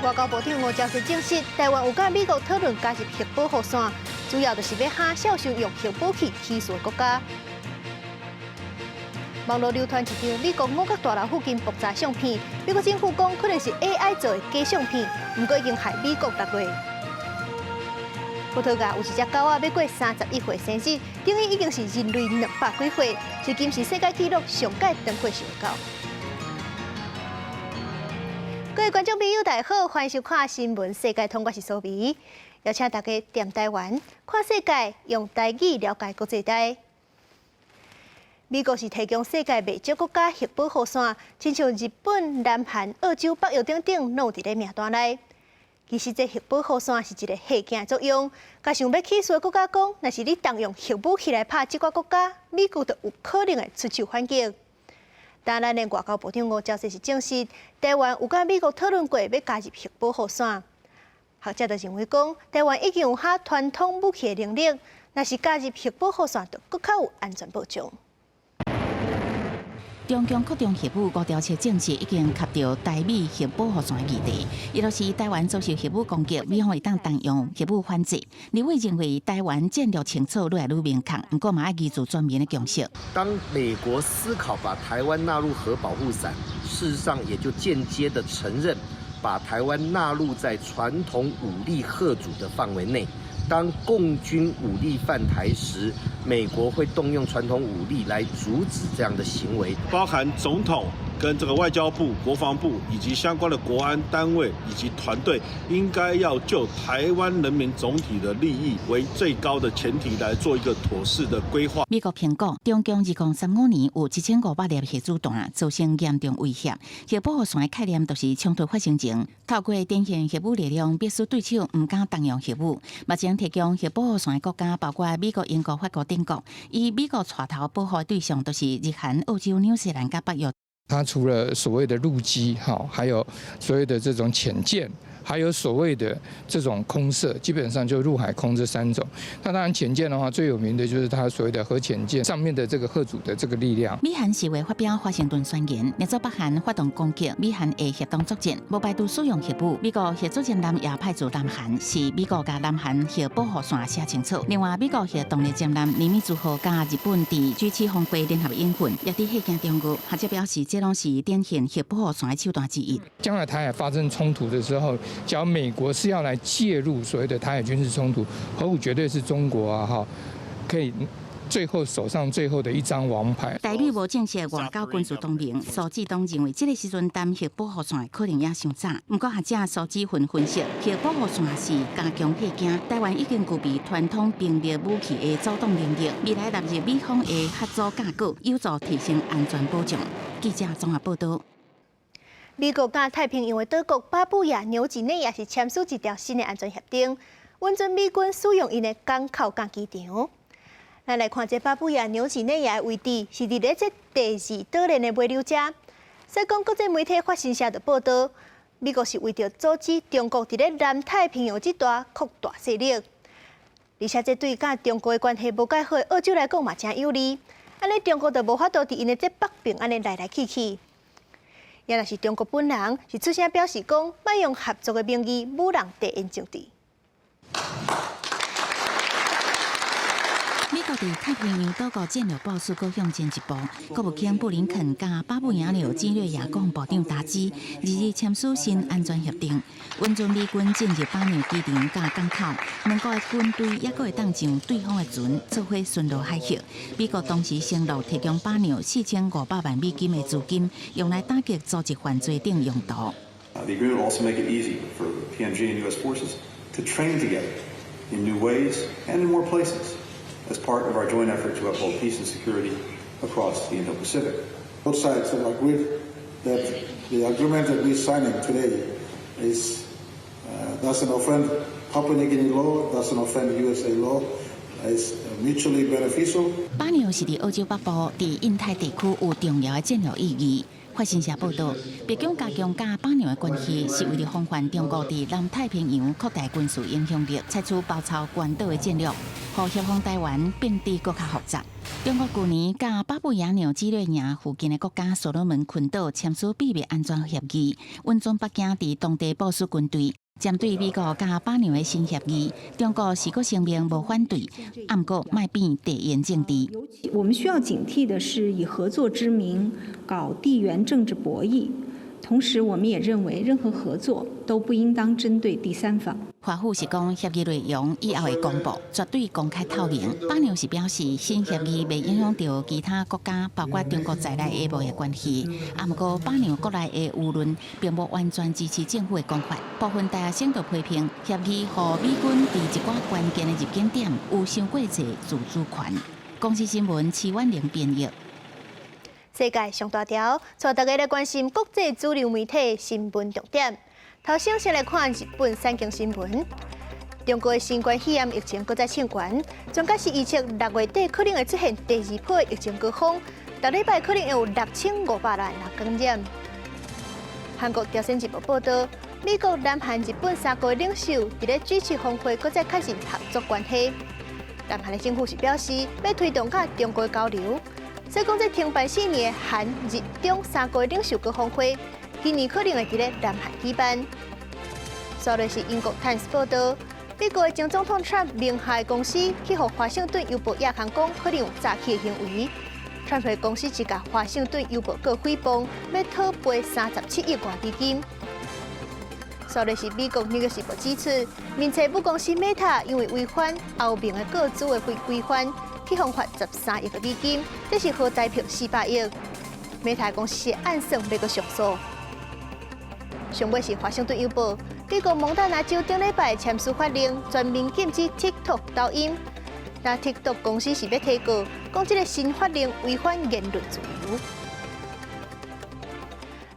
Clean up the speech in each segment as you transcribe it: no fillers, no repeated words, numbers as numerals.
外交部長吳釗燮證實，台灣有佮美國討論加入核保護傘，主要就是欲嚇數想用核武器起事的國家。網路流傳一張美國五角大樓附近爆炸相片，美國政府講可能是 AI 做的假相片，毋過已經害美國落來。葡萄牙有一隻狗仔欲過31歲生日，等於已經是人類200幾歲，是今世世界紀錄上蓋長過壽的狗。各位觀眾朋友，大家好，歡迎收看《新聞世界通》，我是蘇美，邀請大家踮台灣看世界，用台語了解國際大。美國是提供世界袂少國家核保護傘，親像日本、南韓、澳洲、北約等等，攏佇咧名單內。其實這核保護傘是一个嚇驚作用，共想欲起事的國家講，若是你動用核武器來拍這個國家，美國就有可能會出手反擊。當咱的外交部長吳釗燮是證實，台灣有佮美國討論過欲加入核保護傘。學者就認為講，台灣已經有嚇傳統武器的能力，若是加入核保護傘，就閣較有安全保障。中共擴張核武，吳釗燮證實已經及著台美核保護傘議題。伊若是台灣遭受核武攻擊，美方會當動用核武反制。立委認為台灣戰略清楚，愈來愈明確，毋過嘛愛凝聚全民的共識。當美國思考把台灣納入核保護傘，事實上也就間接的承認把台灣納入在傳統武力嚇阻的範圍內。當共軍武力犯台時，美國會動用傳統武力來阻止這樣的行為。包含總統跟這個外交部、國防部以及相關的國安單位以及團隊，應該要就台灣人民總體的利益為最高的前提來做一個妥適的規劃。美國評估，中共2035年有1500粒核子彈，造成嚴重威脅。核保護傘的概念就是衝突發生前，透過展現核武力量，迫使對手毋敢動用核武。目前提供核保護傘的國家包括美國、英國、法國等國，以美國帶頭保護的對象就是日韓、澳洲、紐西蘭佮北約。它除了所謂的陸基，哈，還有所謂的這種潛艦，還有所謂的這種空射，基本上就陸海空這三種。那當然潛艦的話，最有名的就是它所謂的核潛艦上面的這個嚇阻的這個力量。美韓四月發表華盛頓宣言，力阻北韓發動攻擊，美韓會協同作戰，無排除使用核武。美國核子潛艦也派駐南韓，是美國佮南韓核保護傘寫清楚。另外，美國核動力潛艦尼米茲號佮日本佇 G7 峰會聯合演訓，也佇嚇驚中國。學者表示，這攏是展現核保護傘的手段之一。將來台海發生衝突的時候，假如美國是要來介入所謂的台海軍事衝突，核武絕對是中國啊！哈，可以最後手上最後的一張王牌。台美無正式外交軍事同盟，蘇志東認為這個時陣談核保護傘可能也傷早。毋過學者蘇志雲分析，核保護傘是加強嚇驚，台灣已經具備傳統兵力武器的阻擋能力，未來納入美方的嚇阻架構，有助提升安全保障。記者綜合報道。美國佮太平洋的島國巴布亞紐幾內亞是簽署一條新的安全協定，允准美軍使用𪜶的港口佮機場。咱來看這巴布亞紐幾內亞的位置，是佇咧這第二島鏈的尾溜遮。所以講國際媒體法新社就報道，美國是為著阻止中國佇咧南太平洋這帶擴大勢力，而且這對佮中國的關係無蓋好的澳洲來講嘛誠有利。按呢中國就無法度佇𪜶的這北邊按呢來來去去。也若是中國本人是出聲表示講，欲用合作的名義舞弄地緣政治。美國佇太平洋島國戰略部署閣向前一步，國務卿布林肯佮巴布亞紐幾內亞國防部長達茲二日簽署新安全協定，允准美軍進入巴紐機場佮港口，兩國的軍隊猶閣會當上對方的船，做伙巡邏海域。美國同時承諾提供巴紐4500萬美金的資金，用來打擊組織犯罪等用途。 The agreement will also make it easier for PNG and U.S. forces to train together in new ways and in more places as part of our joint effort to uphold peace and security across the Indo-Pacific. Both sides have agreed that the agreement that we're signing today is doesn't offend Papua New Guinea law, doesn't offend USA law, is mutually beneficial. 巴紐是佇澳洲北部，佇印太地區有重要的戰略意義。法新社報道，白宮加強佮巴娘的關係，是為著防範中國佇南太平洋擴大軍事影響力，採取包抄關島的戰略，予協防台灣變得閣較複雜。中國舊年佮巴布亞紐幾內亞附近的國家所羅門群島簽署秘密安全協議，允准北京佇當地部署軍隊。針對美國佮巴娘的新協議，中國是閣聲明無反對，毋過莫變地緣政治。我們需要警惕的是以合作之名搞地緣政治博弈，同時我們也認為任何合作都不應當針對第三方。華府是講協議內容以後會公布，絕對公開透明。巴娘是表示新協議袂影響著其他國家，包括中國在內的貿易關係。啊，毋過巴娘國內的輿論並無完全支持政府的講法，部分大學生就批評協議予美軍佇一寡關鍵的入境點有傷過濟自主權。公視新聞徐婉玲編譯。世界上大條，帶大家來關心國際主流媒體新聞重點。頭先先來看日本產經新聞。中國的新冠肺炎疫情閣再衝懸，專家是預測6月底可能會出現第二波疫情高峰，逐禮拜可能會有6500萬人感染。韓國朝鮮日報報導，美國、南韓、日本三國領袖佇咧 G7 峰會閣再確認合作關係。南韓的政府是表示，欲推動佮中國交流，所以講這停辦4年的韓、日、中三國領袖高峰會，今年可能會佇咧南韓舉辦。煞落是英國《泰晤士》報導，美國的前總統川普名下的公司去予華盛頓郵報掖空講，可能有詐欺的行為。川普公司是共華盛頓郵報告誹謗，欲討賠37億外美金。煞落是美國《紐約時報》指出，面冊母公司 Meta 因為違反歐盟的個資的規範，去予罰13億的美金，這是合台幣400億。Meta 公司按算欲閣上訴。上尾是華盛頓郵報，美國蒙大拿州頂禮拜簽署法令，全面禁止 TikTok 抖音。但 TikTok 公司是欲提告，講這个新法令違反言論自由。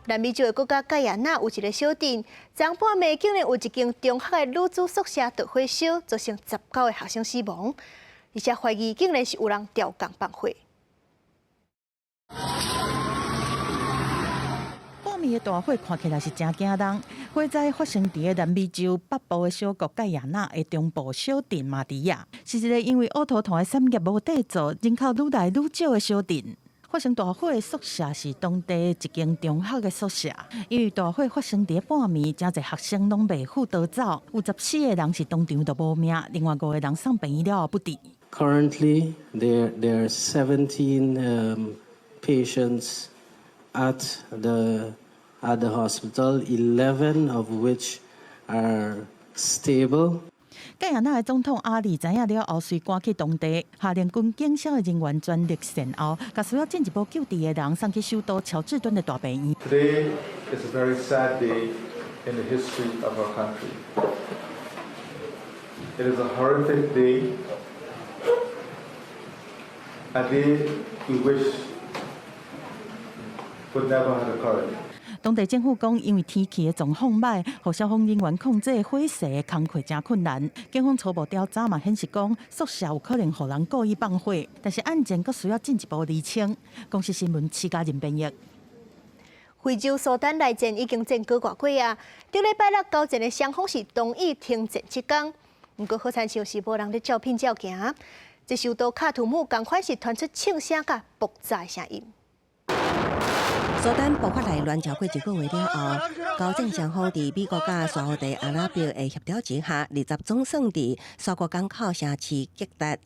南美洲的國家蓋亞那有一个小鎮，昨半暝竟然有一間中學的女子宿舍著火燒，造成19个學生死亡，而且懷疑竟然是有人調工放火。半暝的大火看起來是誠驚人。火災發生佇个南美洲北部的小國蓋亞那的中部小鎮馬迪亞，是一个因為烏塗炭的產業無塊做，人口愈來愈少的小鎮。發生大火的宿舍是當地一間中學的宿舍，因為大火發生佇半暝，誠濟學生攏袂赴逃走，有14個人是當場就無命，另外五個人送病院了後不治。 Currently, there are 17 patients at the hospital, 11 of which are stable. 蓋亞那的總統阿里知影了後，隨趕去當地，下令軍警消的人員全力善後，共需要進一步救治的人送去首都喬治敦的大病院。 Today is a very sad day in the history of our country. It is a horrific day, a day we wish would never have occurred. 當地政府講，因為天氣的狀況䆀，予消防人員控制火勢的工課誠困難。警方初步調查嘛顯示講，宿舍有可能予人故意放火，但是案件閣需要進一步釐清。公視新聞徐家仁編譯。非洲蘇丹內戰已經戰幾外月啊！頂禮拜六交戰的雙方是同意停戰7工，毋過好親像是無人咧照片照行。這首都喀土穆仝款是傳出槍聲佮爆炸的聲音。蘇丹爆發內亂超過一個月了後，交戰雙方佇美國佮沙烏地阿拉伯的協調之下，20總算佇沙國港口城市吉達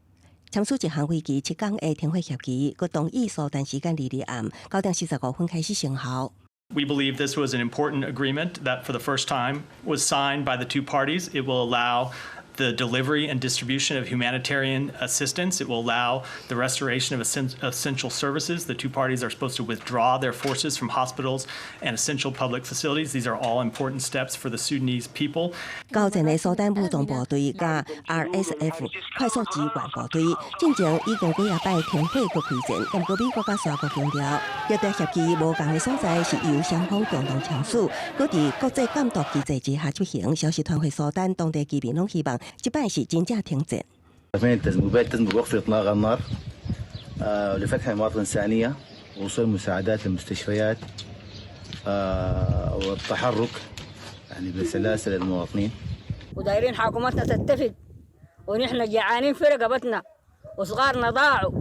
簽署一項為期7工的停火協議，閣同意蘇丹時間22暗9點45分開始生效。 We believe this was an important agreement that for the first time was signed by the two parties. It will allow the delivery and distribution of humanitarian assistance. It will allow the restoration of essential services. The two parties are supposed to withdraw their forces from hospitals and essential public facilities. These are all important steps for the Sudanese people. 交戰的蘇丹武裝部隊佮 RSF 快速支援部隊，進前已經幾仔擺停火閣開戰，毋過美國佮沙國強調，吉達協議無仝的所在是由雙方共同簽署，閣佇國際監督機制之下執行。消息傳回蘇丹，當地居民攏希望這擺是真正停戰。 تم بوقف إطلاق النار لفتح مناطق إنسانية ووصول مساعدات للمستشفيات والتحرك يعني بسلاسة للمواطنين. ودايرين حكومتنا تتفق، ونحن جعانين في رقبتنا، وصغارنا ضاعوا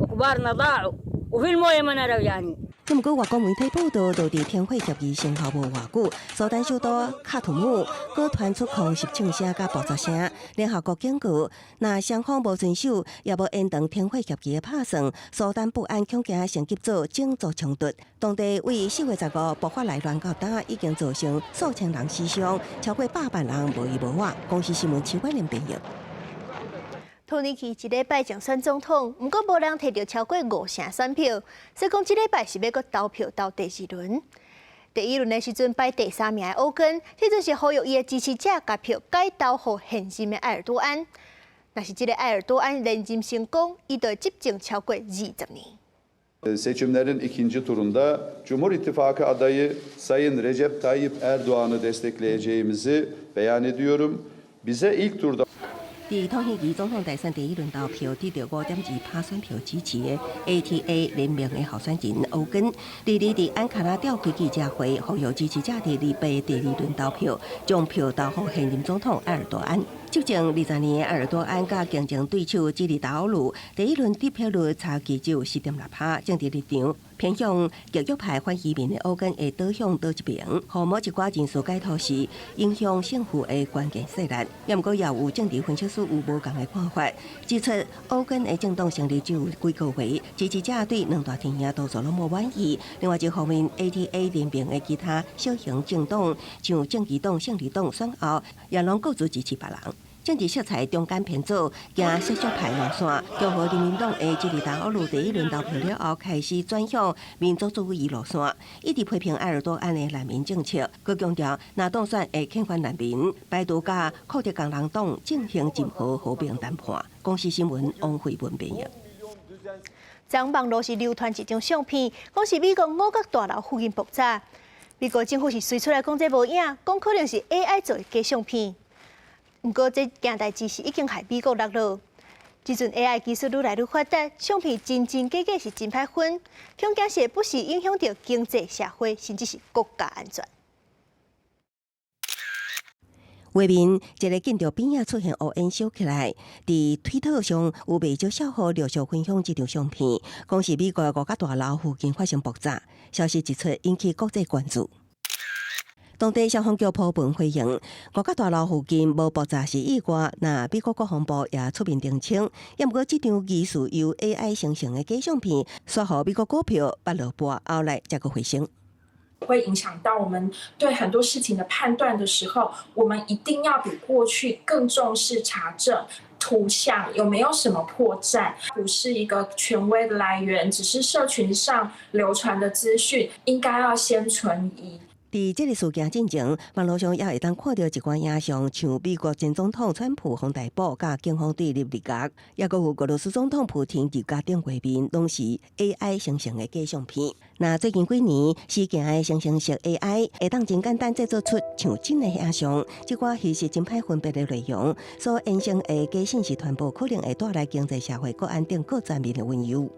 وكبارنا ضاعوا، وفي المويه ما نرى يعني。毋過，外國媒體報道，就佇停火協議生效無偌久，蘇丹首都喀土穆閣傳出空襲槍聲佮爆炸聲。聯合國警告，若雙方無遵守，也無延長停火協議的拍算，蘇丹不安恐驚升級做種族衝突。當地為4月15爆發內亂到今，已經造成數千人死傷，超過百萬人無依無倚。公視新聞徐婉玲編譯。土耳其這禮拜競選總統，毋過無人提著超過五成選票，所以講這禮拜是欲閣投票投第二輪。第一輪的時陣排第三名的歐根，這陣是呼籲伊的支持者共票改投予現任的埃爾多安。若是這个埃爾多安連任成功，伊就會執政超過20年。 Seçimlerin ikinci turunda Cumhur İttifakı adayı Sayın Recep Tayyip Erdoğan'ı destekleyeceğimizi beyan ediyorum. Bize ilk turda 佇土耳其總統大選第一輪投票得著5.2趴選票支持的 ATA 聯盟的候選人歐根，日日佇安卡拉召開記者會，呼籲支持者佇禮拜第二輪投票，將票投予現任總統埃爾多安。執政20年的埃爾多安佮競爭對手基利達奧魯，第一輪得票率差距只有4.6趴，政治立場偏向極右派反移民的歐根會倒向佗一邊，予某一寡人士解讀是影響勝負的關鍵勢力。也毋過也有政治分析師有無仝的看法，指出歐根的政黨成立只有幾個月，支持者對兩大陣營多數攏無滿意。另外一方面，ATA 聯盟的其他小型政黨，像正義黨、勝利黨選後，也攏各自支持別人。政治色彩中間偏左，行少數派路線。共和人民黨的基利達奧魯第一輪投票了後，開始轉向民族主義路線，一直批評埃爾多安的難民政策，閣強調若當選會遣返難民，排除佮庫德工人黨進行任何和平談判。公視新聞王慧文編譯。昨網路是流傳一張相片，講是美國五角大樓附近爆炸。美國政府是隨出來講這無影，講可能是 AI 做的假相片。毋過這件代誌是已經予美國落落。這陣 AI 技術愈來愈發達，相片真真假假是真歹分，恐驚是不時影響著經濟、社會，甚至是國家安全。畫面一个建築邊仔出現烏煙燒起來，佇推特上有袂少賬號陸續分享這張相片，講是美國五角大樓附近發生爆炸。消息一出，引起國際關注。當地消防局鋪文回應，五角大樓附近無爆炸是意外。那美國國防部也出面澄清。也毋過，這張疑似由 AI 生成的假相片，煞予美國股票捌落盤，後來才閣回升。會影響到我們對很多事情的判斷的時候，我們一定要比過去更重視查證圖像有沒有什麼破綻，不是一個權威的來源，只是社群上流傳的資訊，應該要先存疑。佇這个事件進前，網路上也會當看著一寡影像，像美國前總統川普予逮捕，佮警方對立入獄，抑閣有俄羅斯總統普廷佇家頂畫面，攏是 AI 生成的假相片。那最近幾年，時行的生成式 AI 會當真簡單製作出像真的影像，這寡其實真歹分辨的內容，所衍生的假信息傳播，可能會帶來經濟、社會、國安等各層面的隱憂。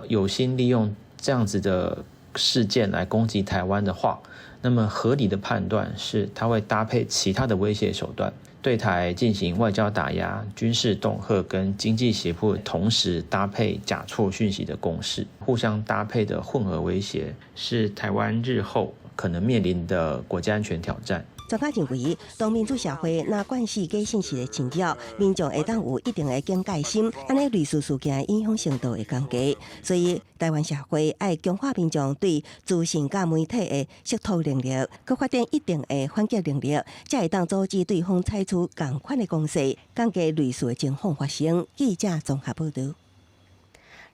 有心利用這樣子的事件來攻擊台灣的話，那麼合理的判斷是，他會搭配其他的威脅手段，對台進行外交打壓、軍事恫嚇跟經濟脅迫，同時搭配假錯訊息的攻勢，互相搭配的混合威脅，是台灣日後可能面臨的國家安全挑戰。專家認為，當民主社會若慣勢假信息的侵擾，民眾會當有一定的警戒心，按呢類似事件的影響程度會降低。所以，台灣社會愛強化民眾對資訊佮媒體的識讀能力，閣發展一定的反擊能力，才會當阻止對方採取仝款的攻勢，降低類似的情況發生。記者綜合報導。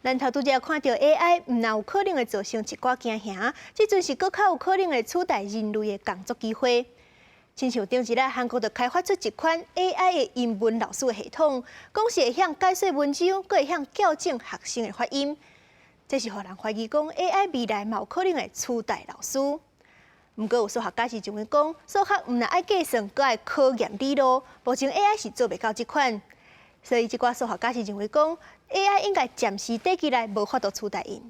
咱頭拄才看著 AI 毋但有可能會造成一寡驚嚇，這陣是閣較有可能會取代人類的工作機會。親像頂一日，韓國就開發出一款 AI 的英文老師的系統，講是會曉解說文章，閣會曉校正學生的發音。這是予人懷疑講 AI 未來嘛有可能會取代老師。毋過有數學家是認為講，數學毋但愛計算，閣愛考驗理路，目前 AI 是做袂到這款。所以這寡數學家是認為講，AI 應該暫時短期內無法度取代𪜶。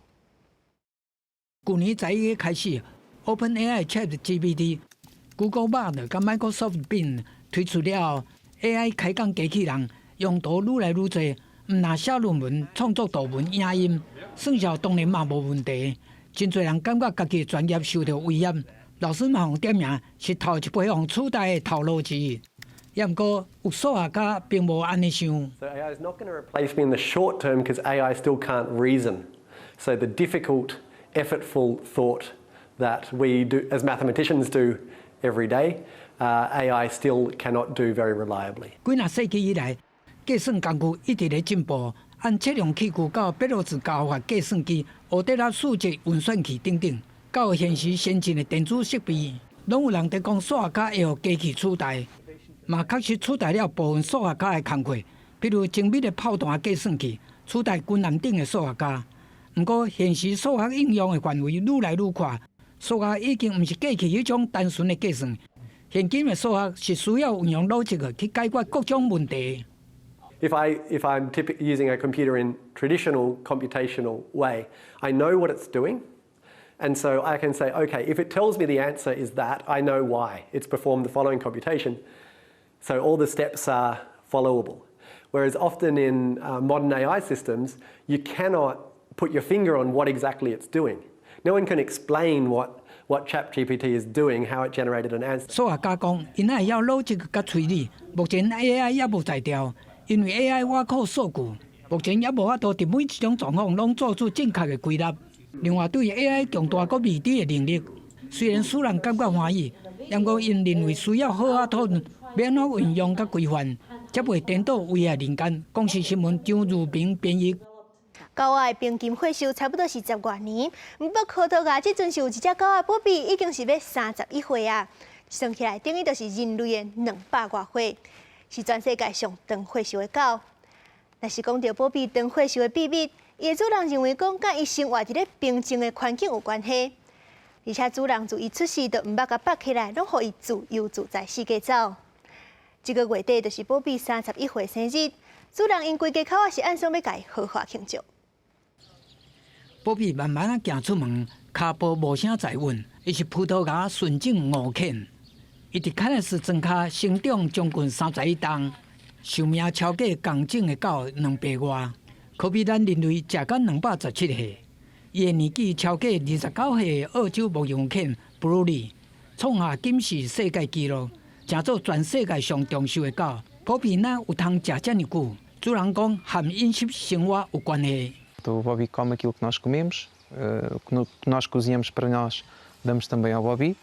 舊年11月開始， OpenAI ChatGPT、Google Bard 佮 Microsoft Bing 推出了後，AI 開講機器人用途愈來愈濟，毋但寫論文、創作圖文、影音，算數當然嘛無問題。真濟人感覺家己專業受著威脅，老師嘛予點名是頭一批予取代的頭路之一。毋過有數學家並無按呢想。 So AI is not going to replace me in the short term because AI still can't reason. So the difficult, effortful thought that we do as mathematicians do every day, AI still cannot do very reliably. 幾若世紀以來，計算工具一直咧進步，按測量器具到貝洛茲加法計算機、奧德拉數值運算器等等，到現時先進的電子設備，攏有人佇講數學家會予機器取代，嘛確實取代了部分數學家的工課，比如精密的炮彈計算器取代軍艦頂的數學家。毋過現時數學應用的範圍愈來愈闊，數學已經毋是過去彼種單純的計算，現今的數學是需要運用邏輯去解決各種問題。 If I'm using a computer in traditional computational way, I know what it's doing. And so I can say, okay, if it tells me the answer is that, I know why. It's performed the following computation. So all the steps are followable. Whereas often in modern AI systems, you cannot put your finger on what exactly it's doing. No one can explain what ChatGPT is doing, how it generated an answer. 數學家講，𪜶愛曉邏輯佮推理，目前 AI 猶無才調，因為 AI 倚靠數據，目前猶無法度佇每一種狀況攏做出正確的歸納。另外，對 AI 強大閣未知的能力，雖然使人感覺歡喜，毋過𪜶認為需要好好討論，欲按怎運用佮規範，才袂顛倒危害人間。公視新聞張如明編譯。狗仔的平均歲數差不多是十外年，毋過葡萄牙這陣是有一隻狗仔寶貝，已經是欲31歲啊！算起來等於就是人類的200外歲，是全世界上長歲數的狗。若是講著寶貝長歲數的秘密，伊的主人認為講，佮伊生活佇咧平靜的環境有關係，而且主人自伊出世就毋捌共縛起來，攏予伊自由自在四界走。這個月底就是寶貝31歲生日，主人𪜶規家口仔是按算欲共伊豪華慶祝。寶貝慢慢仔行出門，跤步無啥在穩。伊是葡萄牙純種獒犬，伊佇坎內斯莊跤生長將近31冬，壽命超過仝種的狗2倍外，可比咱人類食到217歲。伊的年紀超過29歲的澳洲牧羊犬布魯利，創下金氏世界紀錄，成做全世界上長壽的狗。寶貝哪有通食遮爾久？主人講和飲食生活有關係。 O Bobby come aquilo que nós comemos, o que nós cozinhamos para nós, damos também ao Bobby.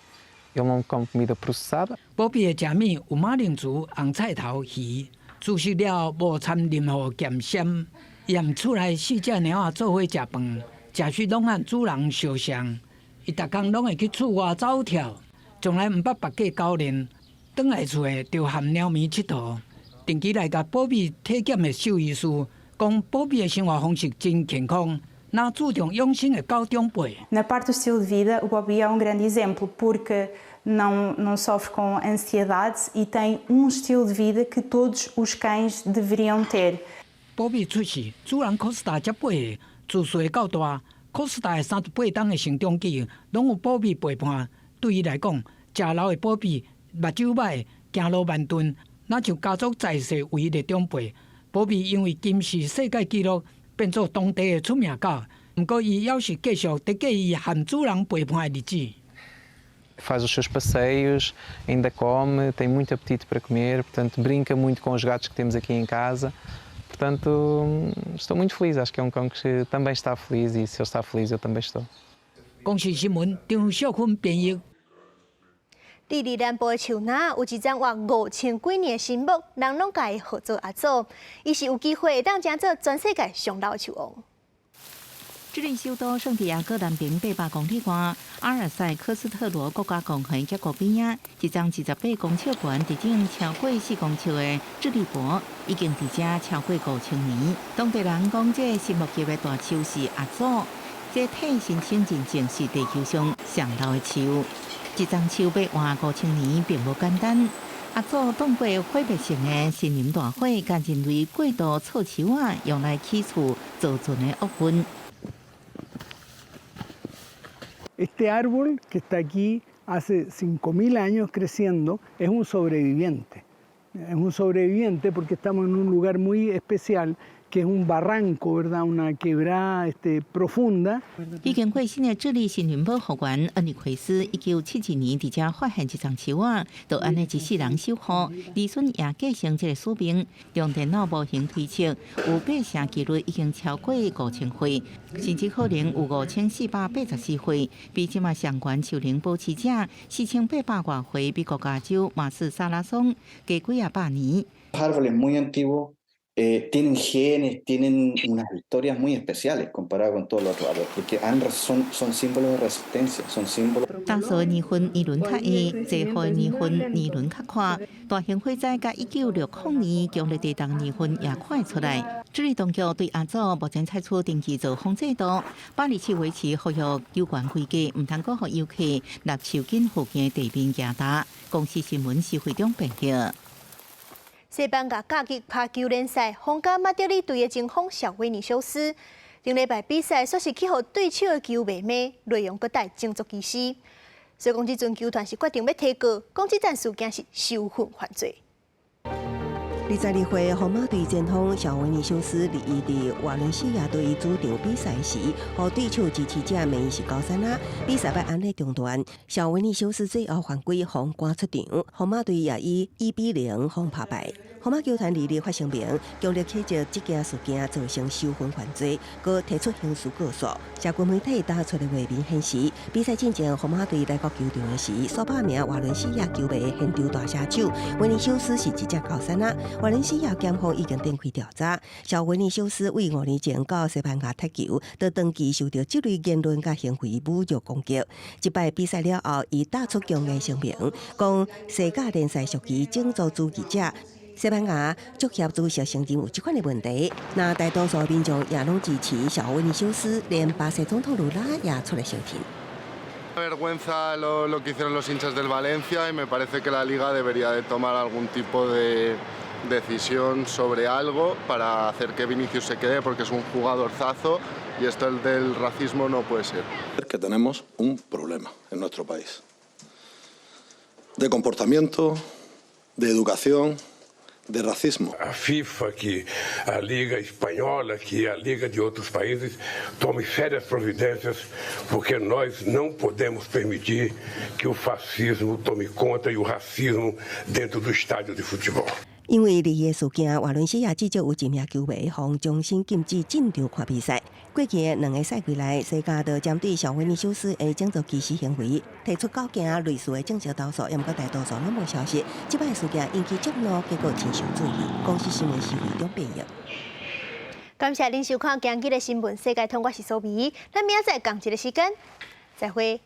Ele não come comida processada. 寶貝的食物有馬鈴薯、紅菜頭、魚，煮熟了無摻任何鹹鹹。伊和厝內四隻貓仔做伙食飯，食食攏和主人相像。伊逐工攏會去厝外走跳，從來毋捌縛過狗鏈。轉來厝的就和貓咪𨑨迌。定期來共寶貝體檢的獸醫師講，寶貝的生活方式真健康，若注重養生的狗長輩。 Na parte do estilo de vida, o Bobby é um grande exemplo, porque não sofre com ansiedade e tem um estilo de vida que todos os cães deveriam ter. 寶貝出世，主人科斯達才8歲，自細到大，科斯達的38冬的成長期，攏有寶貝陪伴。對伊來講，食老的寶貝目睭䆀，行路慢鈍，若像家族在世唯一的長輩。寶貝因為金氏世界紀錄，變做當地的出名狗。毋過伊猶是繼續佇過伊和主人陪伴的日子。 Faz os seus passeios, ainda come, tem muito apetite para comer, portanto brinca muito com os gatos que temos aqui em casa. Portanto, estou muito feliz, acho que é um cão que também está feliz e se ele está feliz eu também estou. 公視新聞張少坤編譯。智利南部的樹林有一欉活5000幾年的神木，人攏共伊號做阿祖，伊是有機會會當成做全世界上老的樹王。智利首都聖地亞哥南邊800公里外，阿爾塞科斯特羅國家公園峽谷邊仔，一欉28公尺懸、直徑超過4公尺的智利柏，已經佇遮超過5000年。當地人講，這神木級的大樹是阿祖，這替申請認證是地球上上老的樹。一欉樹欲活5000年並無簡單。阿祖當過毀滅性的森林大火，佮人類過度锉樹仔，用來起厝造成的厄運。Este árbol que está aquí hace 5.000 años creciendo es un sobreviviente. Es un sobreviviente porque estamos en un lugar muy especial que es un barranco, ¿verdad? Una quebrada profunda. 已經過身的智利森林保護員恩里奎斯，1972年佇遮發現這叢樹仔，就按呢一世人守護，兒孫也繼承這个使命。用電腦模型推測，有八成幾率已經超過5000歲，甚至可能有5484歲，比這馬上懸樹齡保持者4800外歲美國加州馬斯薩拉松加幾仔百年。 Árboles muy antiguos tienen genes, tienen unas historias muy especiales comparado con todos los otros árboles, porque son símbolos de resistencia, son símbolos. 大樹的年份年輪較下，濟戶的年份年輪較寬。大型火災佮1960年強烈地動年份也看會出來。智利當局對阿祖目前採取定期造訪制度，巴黎市維持呼籲有關規矩，毋通閣予遊客入樹根附近的地面行踏。公視新聞施惠中報導。西班牙甲級跤球聯賽，皇家馬德里隊的前鋒小維尼修斯，頂禮拜比賽，煞是去予對手的球迷罵，內容閣帶種族歧視。所以講，這陣球團是決定欲提告，講這件事件是仇恨犯罪。 22歲，皇馬隊前鋒小維尼修斯佇伊佇瓦倫西亞隊主場比賽時，予對手支持者罵伊是高山仔，比賽欲按呢中斷。小維尼修斯最後犯規，予趕出場，皇馬隊也以1比0予拍敗。皇馬球團二日發聲明，強烈譴責這件事件造成仇恨犯罪，閣提出刑事告訴。社群媒體打出的畫面顯示，比賽進前，皇馬隊來到球場的時，數百名瓦倫西亞球迷現場大聲唱，維尼修斯是一隻高山仔。瓦倫西亞檢方已經展開調查。小維尼修斯為5年前到西班牙踢球，就長期受到這類言論佮行為侮辱攻擊。這擺比賽了後，伊打出強硬聲明，講西甲聯賽屬於種族主義者。西班牙足協主席承認有這款的問題，那大多數民眾也攏支持小維尼修斯，連巴西總統盧拉也出來相挺。 Vergüenza lo que hicieron los hinchas del Valencia y me parece que la liga debería de tomar algún tipo de decisión sobre algo para hacer que Vinicius se quede, porque es un jugadorzazo y esto del racismo no puede ser. Que tenemos un problema en nuestro país de comportamiento, de educación, de racismo. A FIFA, que a Liga Espanhola, que a Liga de outros países tome sérias providências, porque nós não podemos permitir que o fascismo tome conta e o racismo dentro do estádio de futebol. 因為這个事件，瓦倫西亞至少有一名球迷予終身禁止進場看比賽。過去的兩个賽季內，西甲就針對小維尼修斯的種族歧視行為提出九件類似的正式投訴，毋過大多數攏無消息。這擺事件引起眾怒，結果真受注意。公視新聞施惠中編譯。感謝恁收看今日的新聞世界通，我是蘇美，咱明仔載仝一个時間，再會。